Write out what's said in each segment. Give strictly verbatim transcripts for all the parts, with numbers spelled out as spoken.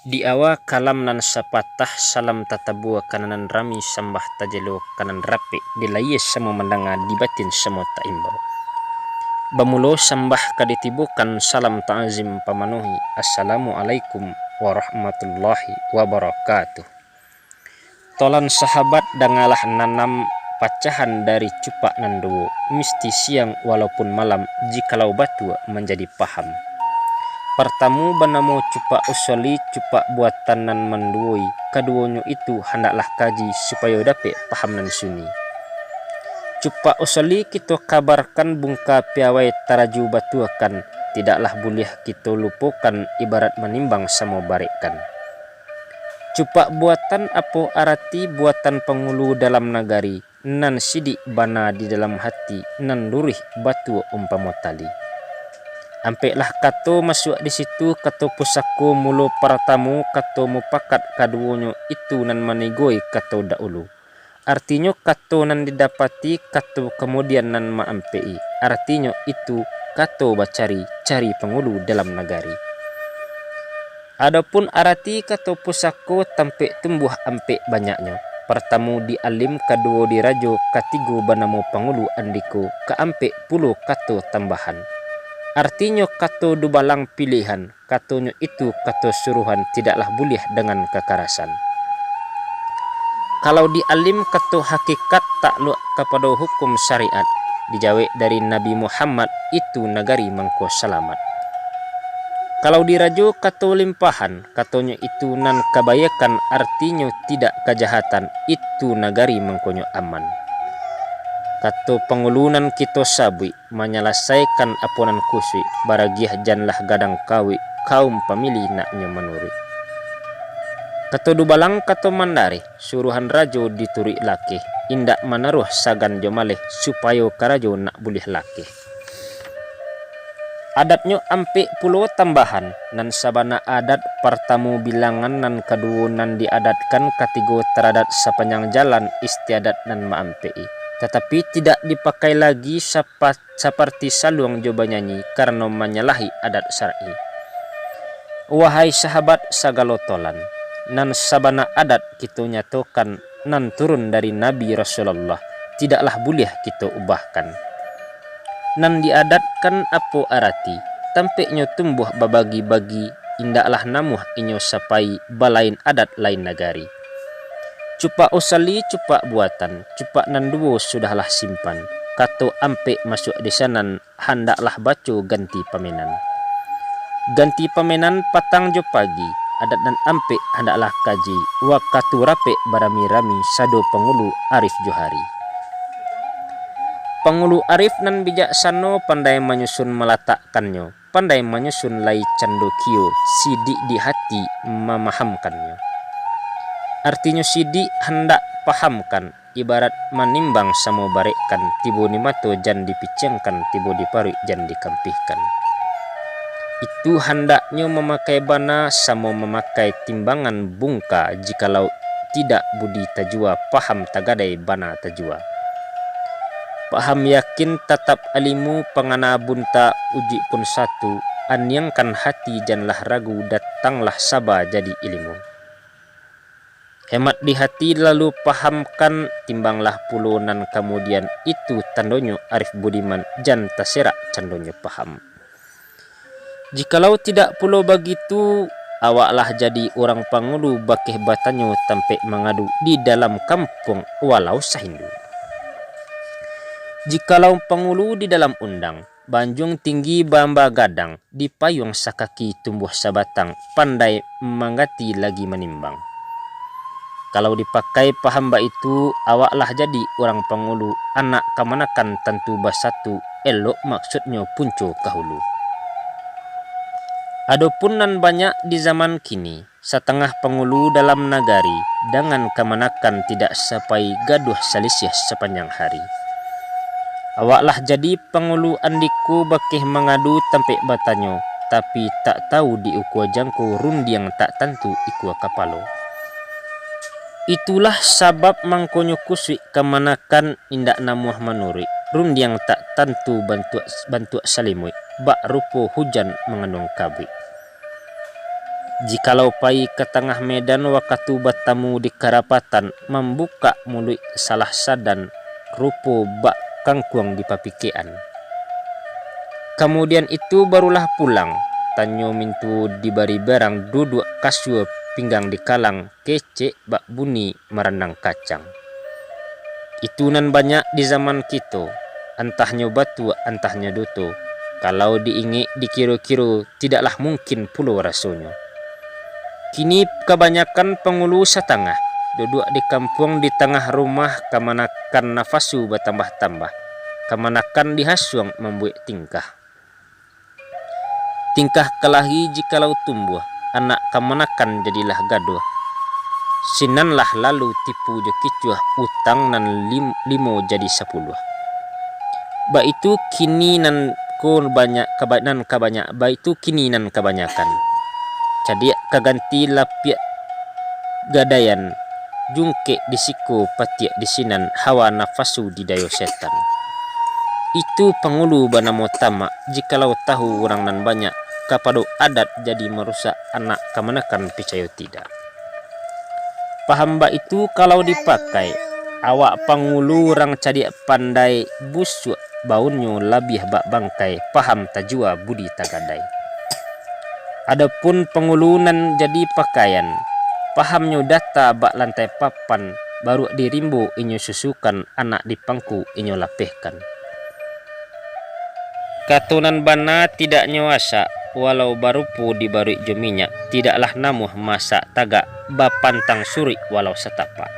Di awa kalam nan sapatah, salam tatabua ka nan rami, sambah tajelo ka nan rapek, di layie samo mandanga, di batin samo taimbau. Bamulo sambah ka ditibokan, salam ta'zim pamanuhi, Assalamualaikum warahmatullahi wabarakatuh. Tolan sahabat, dangalah nanam pacahan dari cupak nan duo, misti siang walaupun malam, jikalau batua manjadi paham. Partamu banamo cupak usoli, cupak buatan nan manduoi, kaduonyo itu handaklah kaji supayo dapek paham nan sunyi. Cupak usoli kito kabarkan bungka piawai taraju batuakan, tidaklah buliah kito lupokan, ibarat manimbang samo barekkan. Cupak buatan apo arati? Buatan pangulu dalam nagari, nan sidik bana di dalam hati, nan luruih batua umpamo tali. Ampeklah kato masuak di situ, kato pusako mulo partamu, kato mupakat kaduonyo itu nan manigoi kato dahulu. Artinyo kato nan didapati, kato kamudian nan ma-ampek-i. Artinyo itu kato bacari, cari pangulu dalam nagari. Adopun arati kato pusako, tampek tumbuah ampek banyaknyo. Partamu di alim, kaduo di rajo, katigo banamo pangulu andiko, kaampek pulo kato tambahan. Artinyo kato dubalang pilihan, katonyo itu kato suruhan, tidaklah buliah dangan kakarasan. Kalau di alim kato hakikat, takluk kapado hukum syariat, dijawek dari Nabi Muhammad, itu nagari mangko salamat. Kalau di rajo kato limpahan, katonyo itu nan kabaikan, artinyo tidak kajahatan, itu nagari mangkonyo aman. Kato pangulu nan kito sabuik, manyalasaikan apo nan kusuik, baragiah janlah gadang kawik, kaum pamilih naknyo manuruik. Kato dubalang kato mandareh, suruhan rajo dituruik lakeh, indak manaruah sagan jo maleh, supayo karajo nak buliah lakeh. Adatnyo ampek pulo tambahan, nan sabana adat partamu bilangan, nan kaduo nan diadatkan, katigo taradat sapanjang jalan istiadat nan maampek-i, tatapi tidak dipakai lagi sapa-, saparti saluang jo banyanyi, karano manyalahi adat syar'i. Wahai sahabat sagalo tolan, nan sabana adat kito nyatokan, nan turun dari Nabi Rasulullah, tidaklah buliah kito ubahkan. Nan diadatkan apo arati? Tampeknyo tumbuah babagi-bagi, indaklah namuah inyo sapai, balain adat lain nagari. Cupak usali, cupak buatan, cupak nan duo sudahlah simpan. Kato ampek masuak di sanan, handaklah baco ganti pamenan. Ganti pamenan patang jo pagi, adat nan ampek handaklah kaji, wakatu rapek barami-rami, sado pangulu arif johari. Pangulu arif nan bijaksano, pandai manyusun malatakkannyo, pandai manyusun lai cando kio, sidik di hati mamahamkannyo. Artinyo sidik handak pahamkan, ibarat manimbang samo barekkan, tibo di mato jan dipiciangkan, tibo di paruik jan dikampihkan. Itu handaknyo mamakai bana samo mamakai timbangan bungka, jikalau tidak budi tajua, paham tagadai bana tajua. Paham yakin tatap alimu, pangana buntak ujuik pun satu, aniangkan hati janlah ragu, datanglah saba jadi ilimu. Hemat di hati lalu pahamkan, timbanglah pulo nan kamudian, itu tandonyo arif budiman, jan taserak candonyo paham. Jikalau tidak pulo bagitu, awaklah jadi urang pangulu, bakeh batanyo tampek mangadu, di dalam kampuang walau sahindu. Jikalau pangulu di dalam undang, banjuang tinggi bamba gadang, di payuang sakaki tumbuah sabatang, pandai manggati lagi manimbang. Kalau dipakai paham baitu, awaklah jadi urang pangulu, anak kamanakan tantu basatu, elok maksudnyo punco ka hulu. Adopun nan banyak di zaman kini, satangah pangulu dalam nagari, dangan kamanakan tidak sapai, gaduah salisih sapanjang hari. Awaklah jadi pangulu andiko, bakeh mangadu tampek batanyo, tapi tak tahu di ukua jangko, rundiang tak tantu ikua kapalo. Itulah sabab mangkonyo kusuik kamanakan, indak namuah manuruik, rundiang tak tantu bantuak, bantuak salimuik, bak rupo hujan manganduang kabuik. Jikalau pai ka tangah medan wakatu batamu di karapatan, mambukak muluik salah sadan, rupo bak kangkuang di papikekan. Kamudian itu barulah pulang, tanyo mintuo dibari barang, duduak kasua pinggang di kalang, kecek bak bunyi marandang kacang. Itu nan banyak di zaman kito, antahnyo batua, antahnyo duto. Kalau di-ingek dikiro-kiro, tidaklah mungkin pulo rasonyo. Kini kabanyakan pangulu satangah, duduak di kampuang di tangah rumah, kamanakan nafasu batambah-tambah, kamanakan dihasuang mambuek tingkah. Tingkah kalahi jikalau tumbuah, anak kamanakan jadilah gaduah. Sinanlah lalu tipu jo kicuah, utang nan lim-, limo jadi sapuluah. Baitu kini nan ko banyak kaba-, nan kabanyak, baitu kini nan kabanyakan. Cadiak ka ganti lapiak gadaian, jungkek di siko, patiak di sinan, hawa nafasu didayo setan. Itu pangulu banamo tamak, jikalau tahu urang nan banyak, kapado adat jadi marusak, anak kamanakan picayo tidak. Paham baitu kalau dipakai, awak pangulu urang cadiak pandai, busuak baunnyo labiah bak bangkai, paham tajua budi tagadai. Adopun pangulu nan jadi pakaian, pahamnyo data bak lantai papan, baruak di rimbo inyo susukan, anak di pangku inyo lapehkan. Kato nan bana tidaknyo asak, walau barupo dibaruik jo minyak, tidaklah namuah masak tagak, bapantang suruik walau satapak.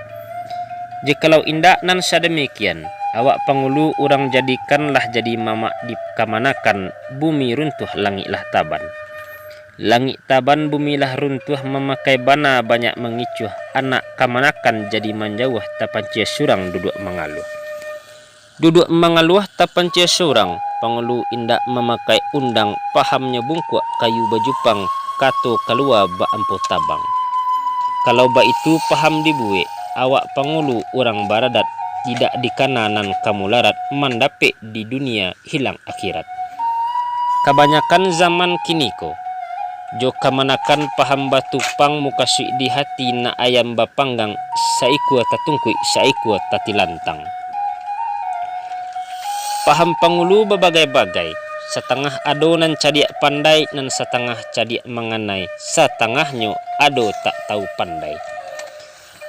Jikalau indak nan sadamikian, awak pangulu urang jadikanlah jadi mamak di kamanakan, bumi runtuah, langik lah taban. Langik taban, bumi lah runtuah, mamakai bana banyak mangicuah, anak kamanakan jadi manjauah, tapancia surang duduak mangaluah. Duduak mangaluah tapancia surang, pangulu indak mamakai undang, pahamnyo bungkuak kayu bajupang, kato kalua baampo tabang. Kalau baitu paham dibuek, awak pangulu urang baradat, tidak dikana nan ka mularat, mandapek di dunia hilang akhirat. Kabanyakan zaman kiniko, jo kamanakan paham batupang, mukasuik di hati nak ayam bapanggang, saikua tatungkuik, saikua tatilantang. Paham pangulu babagai-bagai, satangah ado nan cadiak pandai, nan satangah cadiak manganai, satangahnyo ado tak tahu pandai.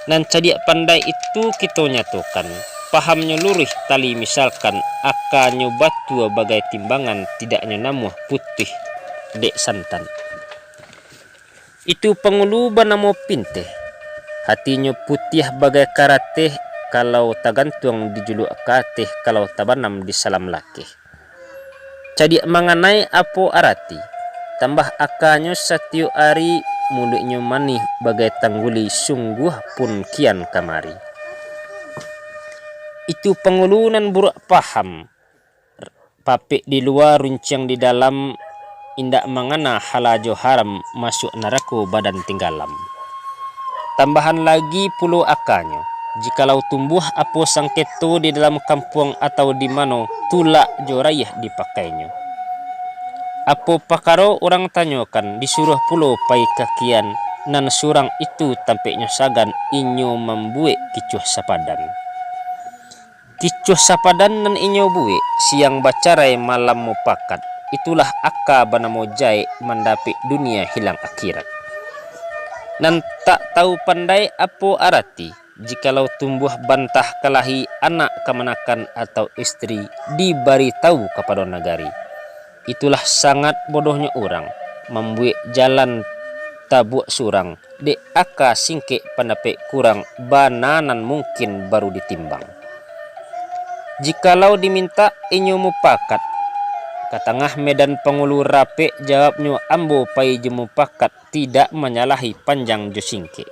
Nan cadiak pandai itu kito nyatokan, pahamnyo luruih tali misalkan, akanyo batua bagai timbangan, tidaknyo namuah putuih dek santan. Itu pangulu banamo pinteh, hatinyo putiah bagai karateh, kalau tagantuang di juluak ka ateh, kalau tabanam di salam lakeh. Cadiak manganai apo arati, tambah akanyo satiyok ari, muluiknyo manih bagai tangguli, sungguah pun kian kamari. Itu pangulu nan buruak paham, papek di lua, runciang di dalam, indak mangana halal jo haram, masuak narako badan tinggalam. Tambahan lagi pulo akanyo, jikalau tumbuah apo sangketo di dalam kampuang atau di mano, tulak jo rayah dipakainyo. Apo pakaro urang tanyokan, disuruah pulo pai ka kian, nan surang itu tampeknyo sagan, inyo mambuek kicuah sapadan. Kicuah sapadan nan inyo buek, siang bacarai, malam mupakat. Itulah aka banamo jaek, mandapek dunia hilang akhirat. Nan tak tahu pandai apo arati, jikalau tumbuah bantah kalahi, anak kamanakan atau istri, dibari tahu kapado nagari. Itulah sangat bodohnyo urang, mambuek jalan tabuak surang, dek aka singkek pandapek kurang, bana nan mungkin baru ditimbang. Jikalau dimintak inyo mupakat, ka tangah medan pangulu rapek, jawabnyo ambo pai jo mupakat, tidak manyalahi panjang jo singkek.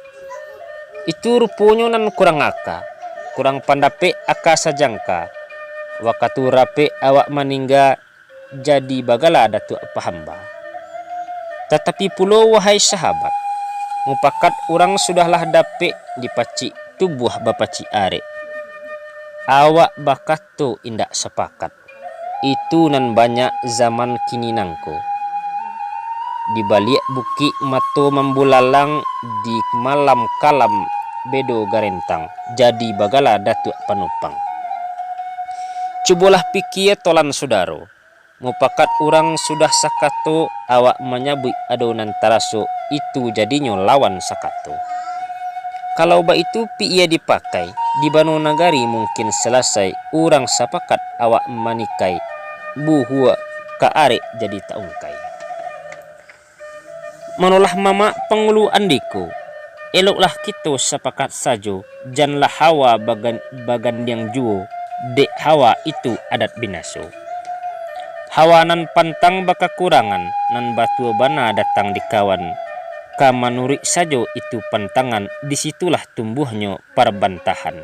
Itu ruponyo nan kurang aka, kurang pandapek aka sajangka. Wakatu rapek awak maningga, jadi bagala Datuak Pahamba. Tatapi pulo, wahai sahabat, mupakat urang sudahlah dapek, dipacik tubuah bapacik arek. Awak bakato indak sapakat. Itu nan banyak zaman kini nangko. di baliak bukik mato mambulalang, di malam kalam bedo garentang, jadi bagala Datuak Panupang. Cubolah pikia tolan sudaro, mupakat urang sudah sakato, awak manyabuik ado nan taraso, itu jadinyo lawan sakato. Kalau baitu pikia dipakai, di bano nagari mungkin salasai, urang sapakat awak manikai, buhua ka arek jadi taungkai. Manolah mamak pangulu andiko, eloklah kito sapakat sajo, janlah hawa bagan-, bagandiang juo, dek hawa itu adat binaso. Hawa nan pantang bakakurangan, nan batua bana datang di kawan, ka manuruik sajo itu pantangan, di situlah tumbuahnyo parbantahan.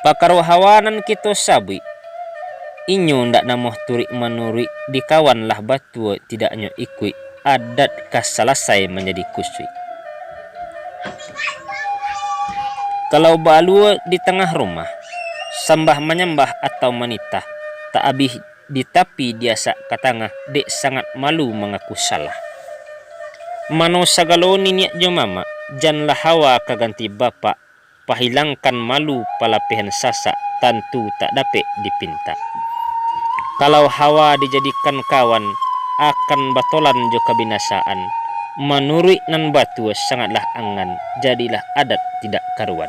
Pakaro hawa nan kito sabuik, inyo ndak namuah turuik manuruik, di kawan lah batua tidaknyo ikuik, adat ka salasai manjadi kusuik. Kalau baalua di tangah rumah, sambah manyambah atau manitah, tak abih di tapi diasak ka tangah, dek sangat malu mangaku salah. Mano sagalo niniak jo mamak, janlah hawa ka ganti bapak, pahilangkan malu palapehan sasak, tantu tak dapek dipintak. Kalau hawa dijadikan kawan, akan batolan jo kabinasaan. Manuruik nan batua sangatlah angan, jadilah adat tidak karuan.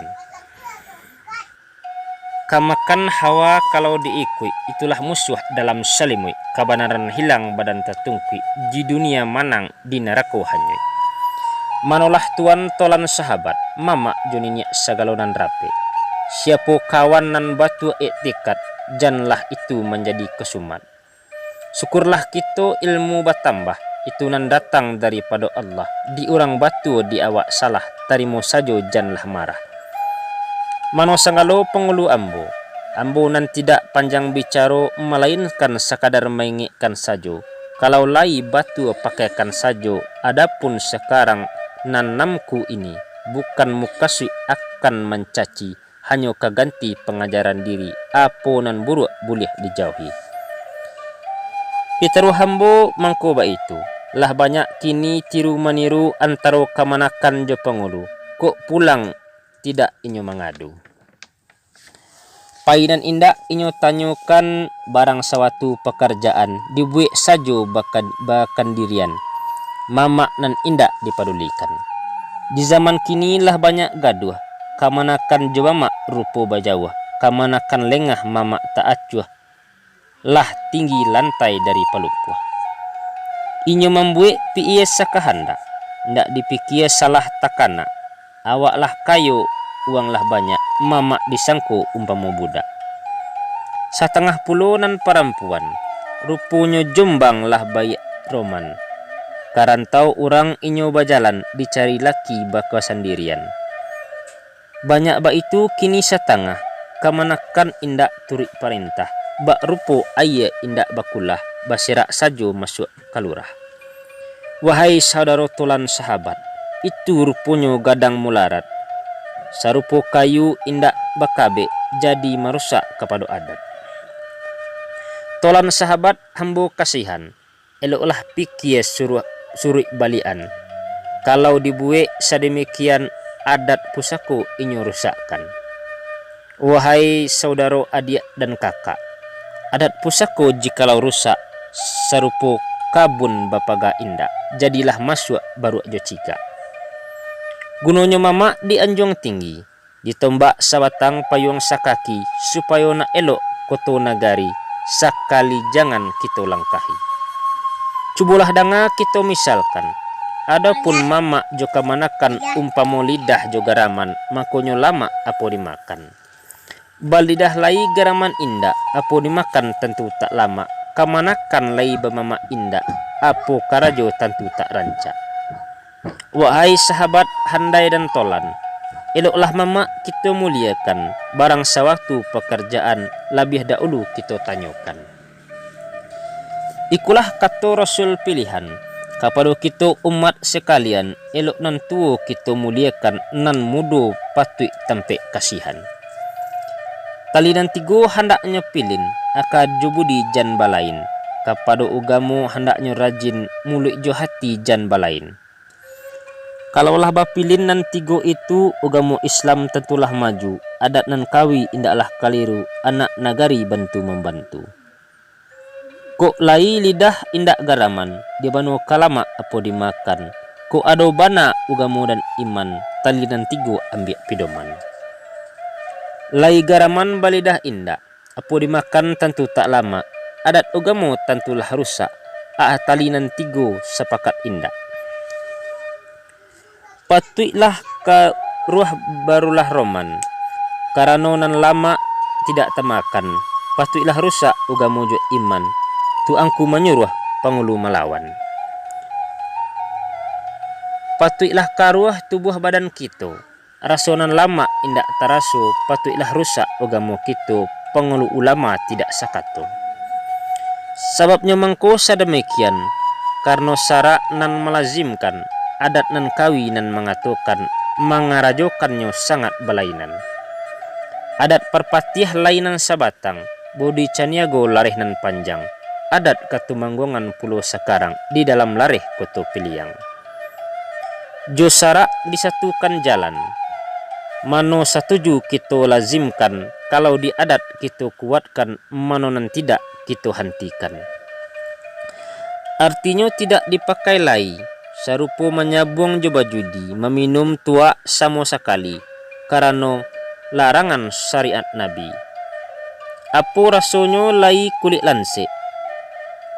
Ka makan hawa kalau diikuik, itulah musuah dalam salimuik, kabanaran hilang badan tatungkuik, di dunia manang di narako hanyuik. Manolah tuan tolan sahabat, mamak jo niniak sagalo nan rapek. Siapo kawan nan batua iktikad, janlah itu manjadi kasumat. Syukurlah kito ilmu batambah, itu nan datang daripado Allah, di urang batua di awak salah, tarimo sajo janlah marah. Mano sagalo pangulu ambo, ambo nan tidak panjang bicaro, malainkan sakadar maingekkan sajo, kalau lai batua pakaikan sajo, adapun sakarang nan namku ini, bukan mukasuik akan mancaci, hanyo ka ganti pangajaran diri, apo nan buruak buliah dijauhi. Pitaruah ambo mangko baitu, lah banyak kini tiru maniru antaro kamanakan jo pangulu, kok pulang tidak inyo mangadu. Pai nan indak inyo tanyokan, barang sawatu pakarjaan dibuek sajo bakan-, bakandirian, mamak nan indak dipadulikan. Di zaman kini lah banyak gaduah, kamanakan jo mamak rupo bajauah, kamanakan lengah mamak tak acuah, lah tinggi lantai dari palupuah. Inyo mambuek pikia sakahandak, ndak dipikia salah takanak. Awak lah kayo, uang lah banyak, mamak disangko umpamo budak. Satangah pulo nan parampuan, ruponyo Jombang lah baiak roman. Ka rantau urang inyo bajalan, dicari laki bakasandirian. Banyak baitu kini satangah, kamanakan indak turuik parentah, bak rupo aia indak bakulah, baserak sajo masuak ka lurah. Wahai saudaro tolan sahabat, itu ruponyo gadang mularat, sarupo kayu indak bakabek, jadi marusak kapado adat. Tolan sahabat, hambo kasihan, eloklah pikia suruah, suruik balian. Kalau dibuek sademikian, adat pusako inyo rusakkan. Wahai saudaro adiak dan kakak, adat pusako jikalau rusak, sarupo kabun bapaga indak, jadilah masuak baruak jo cigak. Gunonyo mamak di anjuang tinggi, ditombak sabatang payuang sakaki, supayo nak elok koto nagari, sakali jangan kito langkahi. Cubolah danga kito misalkan, adopun mamak jo kamanakan umpamo lidah jo garaman, makonyo lamak apo dimakan. Balidah lai garaman indak, apo dimakan tantu tak lamak, kamanakan lai bamamak indak, apo karajo tantu tak rancak. Wahai sahabat handai dan tolan, eloklah mamak kito muliakan, barang sawaktu pakarjaan labiah daulu kito tanyokan. Ikolah kato Rasul pilihan, kapado kito umat sakalian, elok nan tuo kito muliakan, nan mudo patuik tampek kasihan. Tali nan tigo handaknyo pilin, aka jo budi jan balain, kapado ugamo handaknyo rajin, muluik jo hati jan balain. Kalau lah bapilin nan tigo itu, ugamo Islam tantulah maju, adat nan kawi indaklah kaliru, anak nagari bantu mambantu. Kok lai lidah indak garaman, di mano ka lamak apo dimakan. Kok ado bana ugamo dan iman, tali nan tigo ambiak pidoman. Lai garaman balidah indak, apo dimakan tantu tak lamak, adat ugamo tantulah rusak, ah tali nan tigo sapakat indak. Patuiklah karuah barulah roman, karano nan lamak tidak tamakan. Patuiklah rusak ugamo jo iman, tu angku manyuruah pangulu malawan. Patuiklah karuah tubuah badan kito, raso nan lamak indak taraso, patuiklah rusak ugamo kito, pangulu ulama tidak sakato. Sababnyo mangko sadamikian, karano sarak nan malazimkan, adat nan kawi nan mangatokan, mangarajokannyo sangat balainan. Adat Parpatiah lai nan sabatang, bodi caniago lareh nan panjang, adat Katumangguangan pulo sakarang, di dalam lareh Koto Piliang. Jo sarak disatukan jalan. Mano satuju kito lazimkan, kalau di adat kito kuatkan, mano nan tidak kito hantikan. Artinyo tidak dipakai lai, sarupo manyabuang jo bajudi, maminum tuak samo sakali, karano larangan syariat Nabi. Apo rasonyo lai kulik lansek?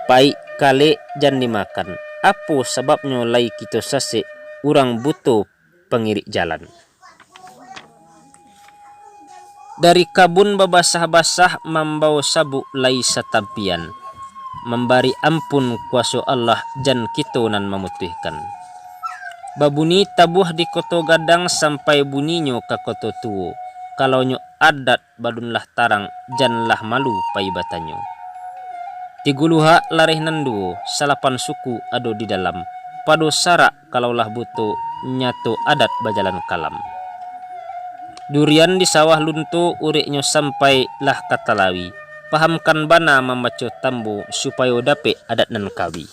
Paik kalek jan dimakan. Apo sababnyo lai kito sasek, urang buto pangirik jalan? Dari kabun babasah-basah, mambao sabuk lai satampian, mambari ampun kuaso Allah, jan kito nan mamutuihkan. Babuni tabuah di Koto Gadang, sampai buninyo ka Koto Tuo. Kalau nyo adat balun lah tarang, janlah malu pai batanyo. Tigo luhak lareh nan duo, salapan suku ado di dalam. Pado sarak kalau lah buto, nyato adat bajalan kalam. Durian di sawah lunto, ureknyo sampai lah ka talawi. Pahamkan bana mambaco tambo, supayo dapek adat nan kawi.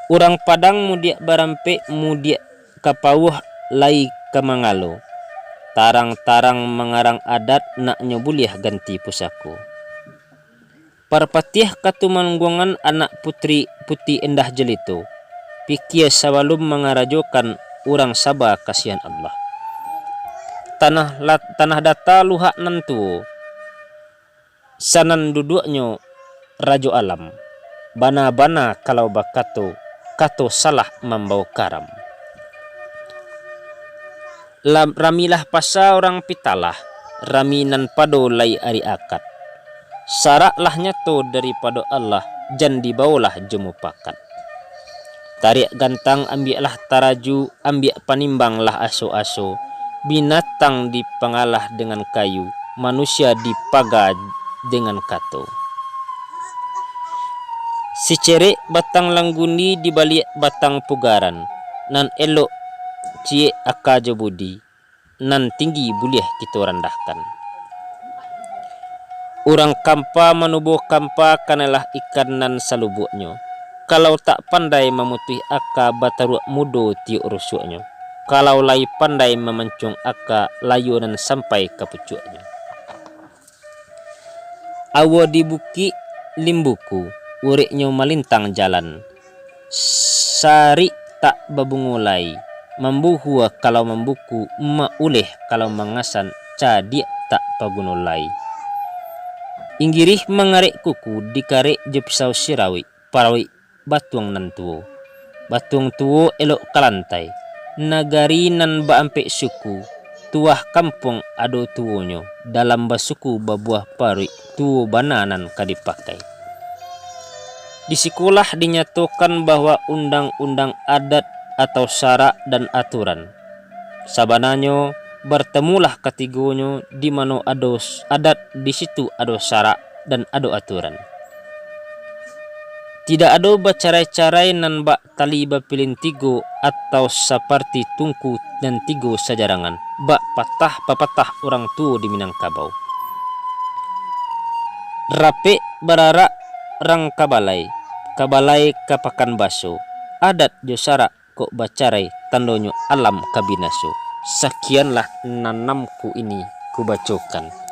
Urang Padang mudiak barampek, mudiak ka pauah lai ka mangalo. Tarang-tarang mangarang adat, naknyo buliah ganti pusako. Parpatiah Katumangguangan, anak putri Puti Endah Jelito, pikia sabalun mangarajokan, urang saba kasihan Allah. Tanah la-, tanah data luhak nan tuo, sanan duduaknyo Rajo Alam. Bana-bana kalau bakato, kato salah mambao karam. Lam-, ramilah pasa urang Pitalah, rami nan pado lai ari akad. Sarak lah nyato daripado Allah, jan dibawolah jo mupakat. Tariak gantang ambiaklah taraju, ambiak panimbang lah aso-aso, binatang dipangalah dengan kayu, manusia dipaga dengan kato. Sicerek batang langguni di baliak batang pugaran, nan elok ciek aka jo budi, nan tinggi buliah kito randahkan. Urang kampa manubo kampa, kanailah ikan nan salubuaknyo. Kalau tak pandai mamutuih aka, bataruak mudo tiok rusuaknyo. Kalau lai pandai mamancuang aka, layo nan sampai ka pucuaknyo. Awo di bukik limbuku, ureknyo malintang jalan. Sarik tak babungo lai, mambuhua kalau mambuku, mauleh kalau mangasan, cadiak tak paguno lai. Inggirih mangarek kuku, dikarek jo pisau sirawik, parawik batuang nan tuo. Batuang tuo elok ka lantai. Nagari nan baampek suku, tuah kampuang ado tuonyo, dalam basuku babuah paruik, tuo bana nan ka dipakai. Di sikolah dinyatokan bahwa undang-undang adat atau sarak dan aturan, sabananyo bartamulah katigonyo, di mano ado s-, adat, di situ ado sarak dan ado aturan. Tidak ado bacarai-carai nan bak tali bapilin tigo atau saparti tungku nan tigo sajarangan, bak patah papatah urang tuo di Minangkabau. Rapek bararak rang ka balai, ka balai ka pakan baso, adat jo sarak kok bacarai, tandonyo alam ka binaso. Sakianlah nanamku ini kubacokan.